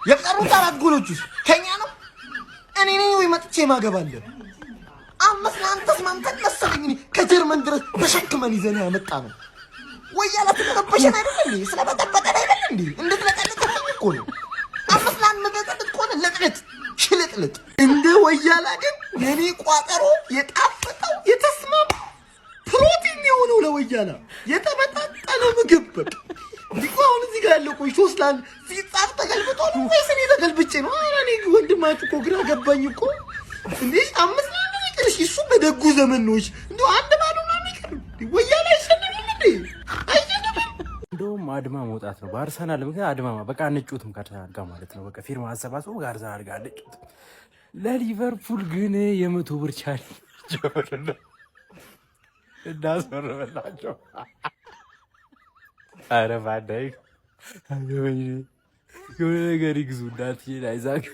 የቀሩት አራት ጎሎች ውስጥ ከኛ ነው። እኔ ነኝ ወይ መጥቼ ማገባለሁ? 5-1 ተስማምተን መሰለኝ እኔ ከጀርመን ድረስ ተሸክመን ይዘን ያመጣ ነው። ወያላ ስለረበሸን አይደል እንዴ? ስለበጠበጠን አይደል እንዴ? እንድትለቀልጥብኝ እኮ ነው። 5-1 መለጠልጥ ከሆነ ለጥልጥ ሽልጥልጥ። እንደ ወያላ ግን የኔ ቋጠሮ የጣፈጠው የተስማማ ፕሮቲን የሆነው ለወያላ የተመጣጠነ ምግብ በቃ እንዲህ አሁን እዚህ ጋር ያለው ቆይ 3-1 ሲጻፍ ተገልብጦ ነው ወይስ እኔ ተገልብጬ ነው? ኧረ እኔ ወንድማችሁ እኮ ግራ ገባኝ እኮ። እንዴ 5-1 ይቅር፣ እሺ እሱ በደጉ ዘመን ነው። እሺ እንደው 1-0 ምናምን ይቅር፣ ወያላ አይሸነፍም እንዴ? አይሸነፍም። እንደውም አድማ መውጣት ነው በአርሰናል ምክንያት። አድማ በቃ አንጮትም ከአርሰናል ጋር ማለት ነው። በቃ ፊርማ አሰባስቦ ከአርሰናል ጋር አንጮትም። ለሊቨርፑል ግን የ100 ብር challenge ጀምርና እናስፈርምላቸው። ኧረ ቫንዳይክ የሆነ ነገር ይግዙ እናትዬን አይዛክ።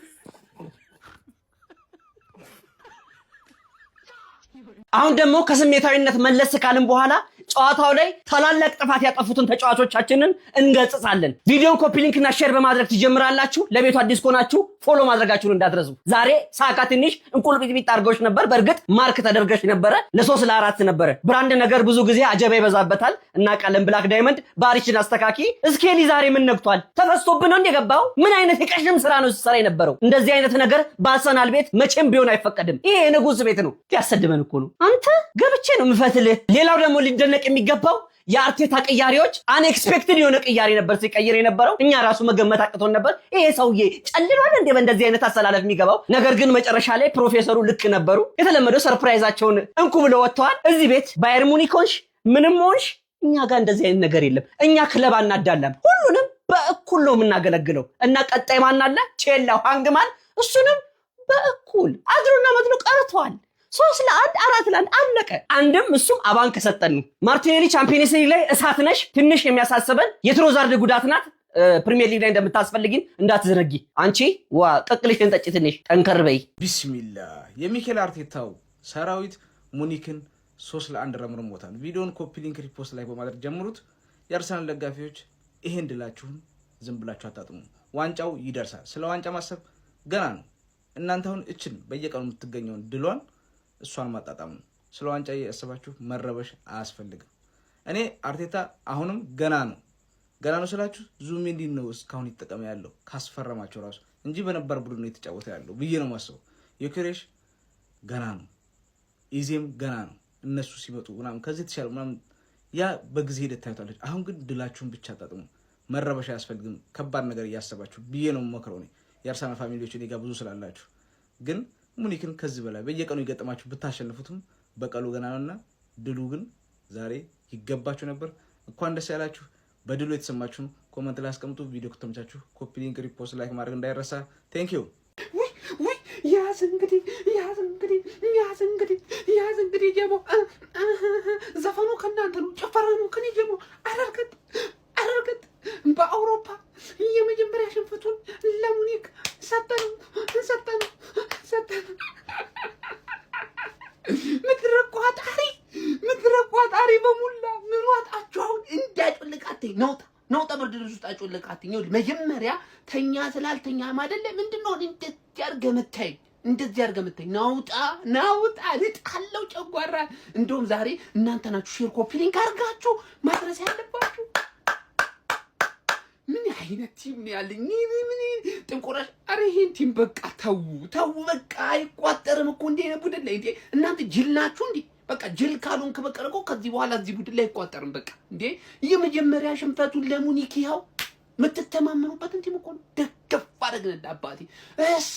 አሁን ደግሞ ከስሜታዊነት መለስ ካልን በኋላ ጨዋታው ላይ ታላላቅ ጥፋት ያጠፉትን ተጫዋቾቻችንን እንገስጻለን። ቪዲዮን copy link እና share በማድረግ ትጀምራላችሁ። ለቤቱ አዲስ ከሆናችሁ follow ማድረጋችሁን እንዳትረሱ። ዛሬ ሳካ ትንሽ እንቁልቢጥቢጥ አድርገውሽ ነበር። በእርግጥ mark ተደርገሽ ነበረ። ለሶስት ለአራት ነበረ። Brand ነገር ብዙ ጊዜ አጀባ ይበዛበታል እናውቃለን። ብላክ ዳይመንድ ባሪችን አስተካኪ። እስኬሊ ዛሬ ምን ነግቷል? ተፈስቶብን ነው እንደገባው። ምን አይነት የቀሽም ስራ ነው ሲሰራ የነበረው? እንደዚህ አይነት ነገር በአርሰናል ቤት መቼም ቢሆን አይፈቀድም። ይሄ የንጉስ ቤት ነው። ሊያሰድበን እኮ ነው። አንተ ገብቼ ነው ምፈትልህ። ሌላው ደግሞ ሊደነቅ የሚገባው የአርቴታ ቅያሬዎች unexpected የሆነ ቅያሬ ነበር ሲቀይር የነበረው። እኛ ራሱ መገመት አቅቶን ነበር። ይሄ ሰውዬ ጨልሏል እንዴ በእንደዚህ አይነት አሰላለፍ የሚገባው? ነገር ግን መጨረሻ ላይ ፕሮፌሰሩ ልክ ነበሩ። የተለመደው surprise ኣቸውን እንኩ ብለው ወጥተዋል። እዚህ ቤት ባየር ሙኒክ ሆንሽ ምንም ሆንሽ እኛ ጋር እንደዚህ አይነት ነገር የለም። እኛ ክለብ አናዳላም። ሁሉንም በእኩል ነው የምናገለግለው። እና ቀጣይ ማን አለ? ቼላው ሃንግማን፣ እሱንም በእኩል አድሮና መድሎ ቀርቷል። 3-1 4-1 አለቀ። አንድም እሱም አባን ከሰጠን ነው። ማርቲኔሊ ቻምፒየንስ ሊግ ላይ እሳት ነሽ። ትንሽ የሚያሳስበን የትሮዛርድ ጉዳት ናት። ፕሪሚየር ሊግ ላይ እንደምታስፈልጊን እንዳትዘነጊ። አንቺ ዋ ቅቅልሽን ጠጪ፣ ትንሽ ጠንከር በይ። ቢስሚላ፣ የሚኬል አርቴታው ሰራዊት ሙኒክን 3-1 ረምርሞታል። ቪዲዮን copy link፣ repost፣ like በማድረግ ጀምሩት። የአርሰናል ደጋፊዎች ይሄን ድላችሁን ዝም ብላችሁ አታጥሙ። ዋንጫው ይደርሳል። ስለ ዋንጫ ማሰብ ገና ነው። እናንተ አሁን እችን በየቀኑ የምትገኘውን ድሏን እሷን ማጣጣም ነው። ስለ ዋንጫ እያሰባችሁ መረበሽ አያስፈልግም። እኔ አርቴታ አሁንም ገና ነው። ገና ነው ስላችሁ ዙቢሜንዲን ነው እስካሁን ይጠቀም ያለው ካስፈረማቸው ራሱ እንጂ በነባር ቡድን ነው የተጫወተ ያለው ብዬ ነው የማስበው። ዮኬሬሽ ገና ነው፣ ኢዜም ገና ነው። እነሱ ሲመጡ ምናምን ከዚህ የተሻለ ምናምን ያ በጊዜ ሂደት ታዩታለች። አሁን ግን ድላችሁን ብቻ አጣጥሙ። መረበሽ አያስፈልግም። ከባድ ነገር እያሰባችሁ ብዬ ነው የምመክረው። እኔ የአርሰናል family ዎች እኔ ጋር ብዙ ስላላችሁ ግን ሙኒክን ከዚህ በላይ በየቀኑ የገጠማችሁ ብታሸንፉትም በቀሉ ገና ነውና ድሉ ግን ዛሬ ይገባችሁ ነበር። እንኳን ደስ ያላችሁ። በድሉ የተሰማችሁን comment ላይ አስቀምጡ። ቪዲዮ ከተመቻችሁ copy link፣ repost፣ like ማድረግ እንዳይረሳ። Thank you። ያዝ እንግዲህ፣ ያዝ እንግዲህ፣ ያዝ እንግዲህ፣ ያዝ እንግዲህ። ጀሞ ዘፈኑ ከእናንተ ነው፣ ጭፈራ ነው ከኔ ጀሞ። አረርገጥ አረርገጥ በአውሮፓ የመጀመሪያ ሽንፈቱን ለሙኒክ ሰጠነው፣ ሰጠነው፣ ሰጠነው። ምድረ ቋጣሪ፣ ምድረ ቋጣሪ በሙላ ምን ዋጣችሁ አሁን? እንዳጮልቃትኝ ነውጣ ነውጣ ብርድ ልብስ ውስጥ አጮልቃትኝ። ይኸውልህ መጀመሪያ ተኛ ስላልተኛም አይደለ ምንድን ነው እንደዚህ አድርገህ መታኝ፣ እንደዚህ አድርገህ መታኝ። ናውጣ ናውጣ ልጣለው ጨጓራ። እንደውም ዛሬ እናንተ ናችሁ share copy link አድርጋችሁ ማድረስ ያለባችሁ። ምን አይነት team ነው ያለኝ? ምን ጥንቆራሽ! ኧረ ይሄን team በቃ ተው ተው፣ በቃ አይቋጠርም እኮ እንዲህ አይነት ቡድን ላይ። እንዴ እናንተ ጅል ናችሁ እንዴ? በቃ ጅል ካልሆንክ በቀር እኮ ከዚህ በኋላ እዚህ ቡድን ላይ አይቋጠርም። በቃ እንዴ የመጀመሪያ ሽንፈቱን ለሙኒክ ይኸው የምትተማመኑበትን team እኮ ነው ደገፍ አደረግን። አባቴ እስ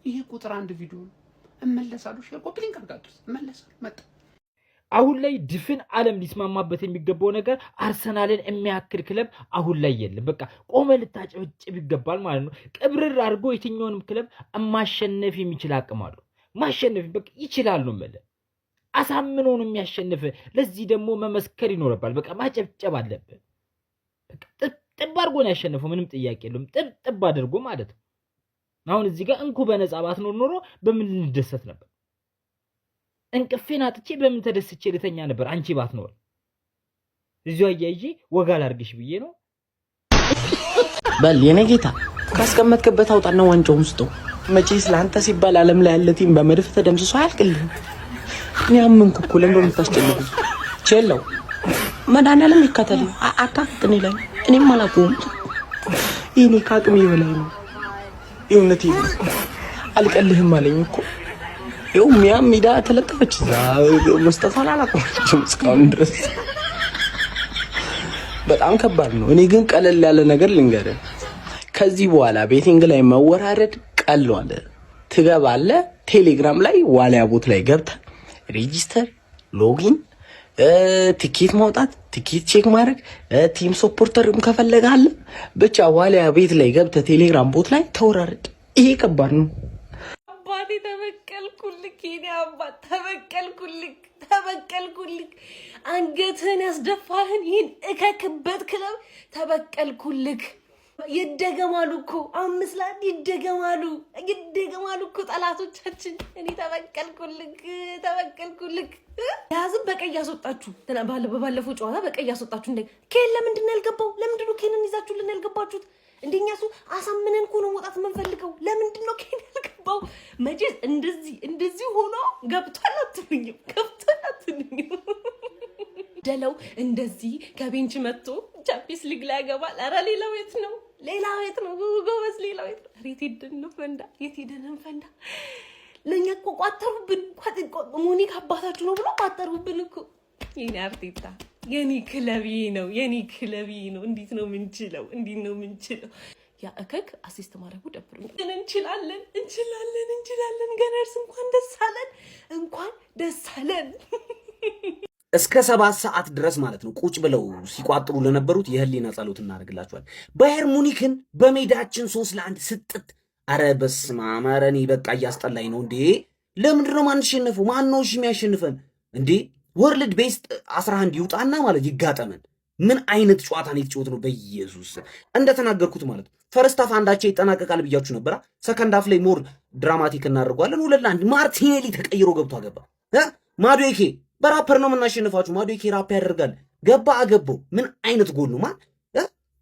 ይሄ ቁጥር አንድ ቪዲዮ ነው። እመለሳለሁ። Share copy link አድርጋችሁ እመለሳለሁ። መጣ። አሁን ላይ ድፍን ዓለም ሊስማማበት የሚገባው ነገር አርሰናልን የሚያክል ክለብ አሁን ላይ የለም። በቃ ቆመ ልታጨበጭብ ይገባል ማለት ነው። ቅብርር አድርጎ የትኛውንም ክለብ ማሸነፍ የሚችል አቅም አለው። ማሸነፍ በቃ ይችላል ነው የምልህ። አሳምኖ ነው የሚያሸንፍ። ለዚህ ደግሞ መመስከር ይኖርባል። በቃ ማጨብጨብ አለብህ። በቃ ጥብ አድርጎ ነው ያሸነፈው። ምንም ጥያቄ የለውም። ጥብ ጥብ አድርጎ ማለት ነው። አሁን እዚህ ጋር እንኩ በነፃ ባትኖር ኖሮ በምን ልንደሰት ነበር? እንቅፌን አጥቼ በምን ተደስቼ ልተኛ ነበር? አንቺ ባትኖር እዚሁ አያይዤ ወጋ ላርግሽ ብዬ ነው። በል የኔ ጌታ። ካስቀመጥክበት አውጣና ዋንጫውን ስጠው። መቼስ ለአንተ ሲባል ዓለም ላይ ያለ team በመድፍ ተደምስሶ አያልቅልህም። እኔ አመንኩ እኮ። ለምን የምታስጨንቁ? ቼላው መድኃኒዓለም ይከተል፣ አታፍጥን ይላል። እኔም አላውቀውም። ይሄኔ ከአቅሜ በላይ ነው። የእውነት አልቀልህም አለኝ እኮ። ይኸው ሚያም ሜዳ ተለጠፈች። እዛ መስጠቷን አላቆመችም እስካሁን ድረስ። በጣም ከባድ ነው። እኔ ግን ቀለል ያለ ነገር ልንገርህ። ከዚህ በኋላ betting ላይ መወራረድ ቀሏል። ትገባለህ፣ ቴሌግራም ላይ ዋሊያ bot ላይ ገብተህ register፣ login፣ ትኬት ማውጣት፣ ትኬት check ማድረግ፣ team supporter ም ከፈለገ አለ። ብቻ ዋሊያ ቤት ላይ ገብተህ ቴሌግራም bot ላይ ተወራረድ። ይሄ ከባድ ነው። አባቴ ተበቀልኩልክ፣ የኔ አባት ተበቀልኩልክ፣ ተበቀልኩልክ። አንገትህን ያስደፋህን ይህን እከክበት ክለብ ተበቀልኩልክ። ይደገማሉ እኮ፣ 5-1 ይደገማሉ፣ ይደገማሉ እኮ ጠላቶቻችን። እኔ ተበቀልኩልክ፣ ተበቀልኩልክ። ያዝም በቀይ ያስወጣችሁ፣ በባለፈው ጨዋታ በቀይ ያስወጣችሁ። እንደ ኬን ለምንድን ነው ያልገባው? ለምንድን ነው ኬንን ይዛችሁልን ያልገባችሁት? እንደኛ እሱ አሳምነን እኮ ነው መውጣት የምንፈልገው። ለምንድን ነው ኬን ያልገባው? መቼስ እንደዚህ እንደዚህ ሆኖ ገብቷል አትሉኝም? ገብቷል አትሉኝም? ደለው እንደዚህ ከ bench መጥቶ ቻምፒየንስ ሊግ ላይ ያገባል። ኧረ ሌላው የት ነው? ሌላው የት ነው ጎበዝ? ሌላው የት ነው? የት ሄደን ነው ፈንዳ? የት ሄደን ነው ፈንዳ? ለእኛ እኮ ቋጠሩብን። ሙኒክ አባታችሁ ነው ብሎ ቋጠሩብን እኮ። የኔ አርቴታ፣ የኔ ክለብ ነው፣ የኔ ክለብ ነው። እንዴት ነው ምንችለው? እንዴት ነው ምንችለው? ያ እከክ assist ማድረጉ ደብሮኛል። ግን እንችላለን፣ እንችላለን፣ እንችላለን። Gunners እንኳን ደስ አለን፣ እንኳን ደስ አለን። እስከ 7 ሰዓት ድረስ ማለት ነው ቁጭ ብለው ሲቋጥሩ ለነበሩት የህሊና ጸሎት እናደርግላቸዋል። ባየር ሙኒክን በሜዳችን 3-1 ስጥት። አረ በስመ አብ! ኧረ እኔ በቃ እያስጠላኝ ነው እንዴ! ለምንድን ነው ማንሸነፈው? ማን ነው እሺ የሚያሸንፈን እንዴ? World best 11 ይውጣና ማለት ይጋጠመን። ምን አይነት ጨዋታ ነው የተጫወትነው? በኢየሱስ፣ እንደተናገርኩት ማለት first half አንዳቸው ይጠናቀቃል ብያችሁ ነበራ። Second half ላይ more dramatic እናደርገዋለን። 2-1 ማርቲኔሊ ተቀይሮ ገብቶ አገባ። ማዱዌኬ በራፐር ነው የምናሸንፋችሁ። ማዱዌኬ ራፕ ያደርጋል። ገባ፣ አገባው። ምን አይነት ጎል ነው ማን!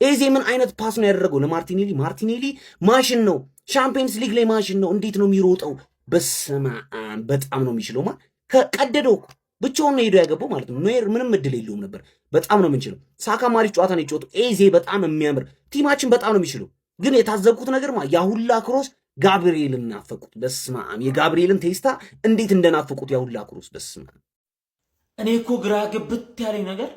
ኤዜ ምን አይነት pass ነው ያደረገው ለማርቲኔሊ? ማርቲኔሊ ማሽን ነው። ሻምፒየንስ ሊግ ላይ ማሽን ነው። እንዴት ነው የሚሮጠው? በስመ አብ፣ በጣም ነው የሚችለው። ማ ከቀደደው እኮ፣ ብቻውን ነው ሄዶ ያገባው ማለት ነው። ኖየር ምንም እድል የለውም ነበር። በጣም ነው የምንችለው። ሳካ አሪፍ ጨዋታ ነው የጫወተው። ኤዜ በጣም የሚያምር፣ team ኣችን በጣም ነው የሚችለው። ግን የታዘብኩት ነገር ያ ሁላ cross ጋብርኤልን ናፈቁት። በስመ አብ፣ የጋብርኤልን ቴስታ እንዴት እንደናፈቁት ያ ሁላ cross፣ በስመ አብ። እኔ እኮ ግራ ግብት ያለኝ ነገር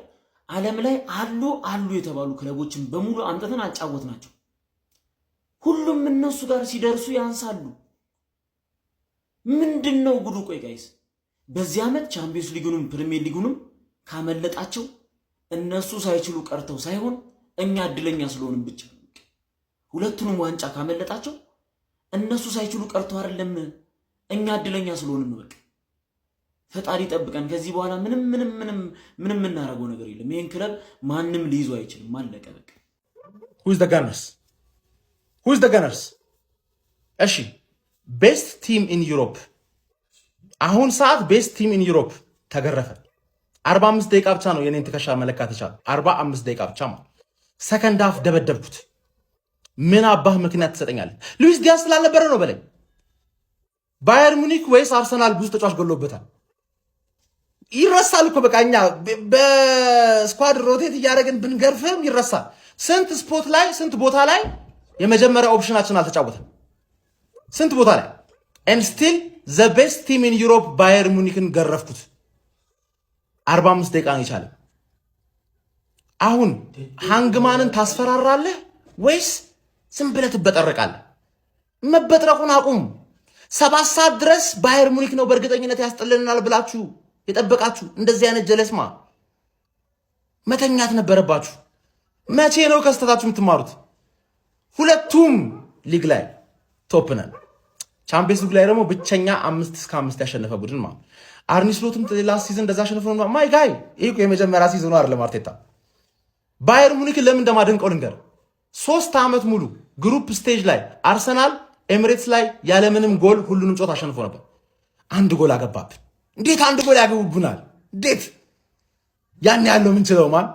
ዓለም ላይ አሉ አሉ የተባሉ ክለቦችን በሙሉ አምጥተን አጫወትናቸው። ሁሉም እነሱ ጋር ሲደርሱ ያንሳሉ። ምንድን ነው ጉዱ? ቆይ guys፣ በዚህ ዓመት ቻምፒየንስ ሊጉንም ፕሪሚየር ሊጉንም ካመለጣቸው እነሱ ሳይችሉ ቀርተው ሳይሆን እኛ እድለኛ ስለሆንን ብቻ። ሁለቱንም ዋንጫ ካመለጣቸው እነሱ ሳይችሉ ቀርተው አይደለም፣ እኛ እድለኛ ስለሆንን ነው። በቃ ፈጣሪ ጠብቀን። ከዚህ በኋላ ምንም ምንም ምንም ምንም የምናደርገው ነገር የለም። ይህን ክለብ ማንም ሊይዙ አይችልም። አለቀ በቃ። Who's the Gunners? Who's the Gunners? እሺ፣ best team in Europe፣ አሁን ሰዓት best team in Europe ተገረፈ። 45 ደቂቃ ብቻ ነው የኔን ትከሻ መለካት የቻለው። 45 ደቂቃ ብቻ ማለት second half ደበደብኩት። ምን አባህ ምክንያት ትሰጠኛለህ? ሉዊስ ዲያስ ስላልነበረ ነው በለኝ። ባየር ሙኒክ ወይስ አርሰናል ብዙ ተጫዋች ጎሎበታል? ይረሳል እኮ፣ በቃ እኛ በ squad rotate እያደረግን ብንገርፍም ይረሳል። ስንት spot ላይ፣ ስንት ቦታ ላይ የመጀመሪያ option ኣችን አልተጫወተም? ስንት ቦታ ላይ? And still the best team in Europe ባየር ሙኒክን ገረፍኩት። 45 ደቂቃ ነው የቻለ። አሁን ሃንግማንን ታስፈራራለህ ወይስ ዝም ብለህ ትበጠረቃለህ? መበጥረቁን አቁም። 7 ሰዓት ድረስ ባየር ሙኒክ ነው በእርግጠኝነት ያስጥልናል ብላችሁ የጠበቃችሁ እንደዚህ አይነት ጀለስማ መተኛት ነበረባችሁ። መቼ ነው ከስተታችሁ የምትማሩት? ሁለቱም ሊግ ላይ top ነን። ቻምፒየንስ ሊግ ላይ ደግሞ ብቸኛ 5 እስከ 5 ያሸነፈ ቡድን ማለት አርኒ ስሎትም last season እንደዛ አሸንፎ ነው። My guy፣ ይህ እኮ የመጀመሪያ season ኑ አይደለም። አርቴታ ባየር ሙኒክን ለምን እንደማደንቀው ልንገር። 3 ዓመት ሙሉ group stage ላይ አርሰናል ኤሚሬትስ ላይ ያለምንም ጎል ሁሉንም ጨዋታ አሸንፎ ነበር። አንድ ጎል አገባብን። እንዴት አንድ ጎል ያገቡብናል? እንዴት ያን ያለው ምንችለው ማን?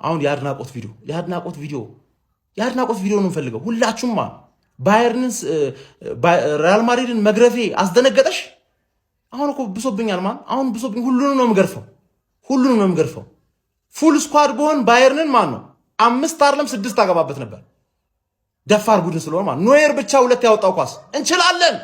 አሁን የአድናቆት ቪዲዮ፣ የአድናቆት ቪዲዮ። የአድናቆት ቪዲዮ ነው የምፈልገው። ሁላችሁም ባየርንን ሪያል ማድሪድን መግረፌ አስደነገጠሽ? አሁን እኮ ብሶብኛል man፣ አሁን ብሶብኝ። ሁሉንም ነው የምገርፈው፣ ሁሉንም ነው የምገርፈው። Full squad ብሆን ባየርንን ማን ነው አምስት አይደለም ስድስት አገባበት ነበር። ደፋር ቡድን ስለሆነ ማለት ኖየር ብቻ ሁለት ያወጣው ኳስ እንችላለን።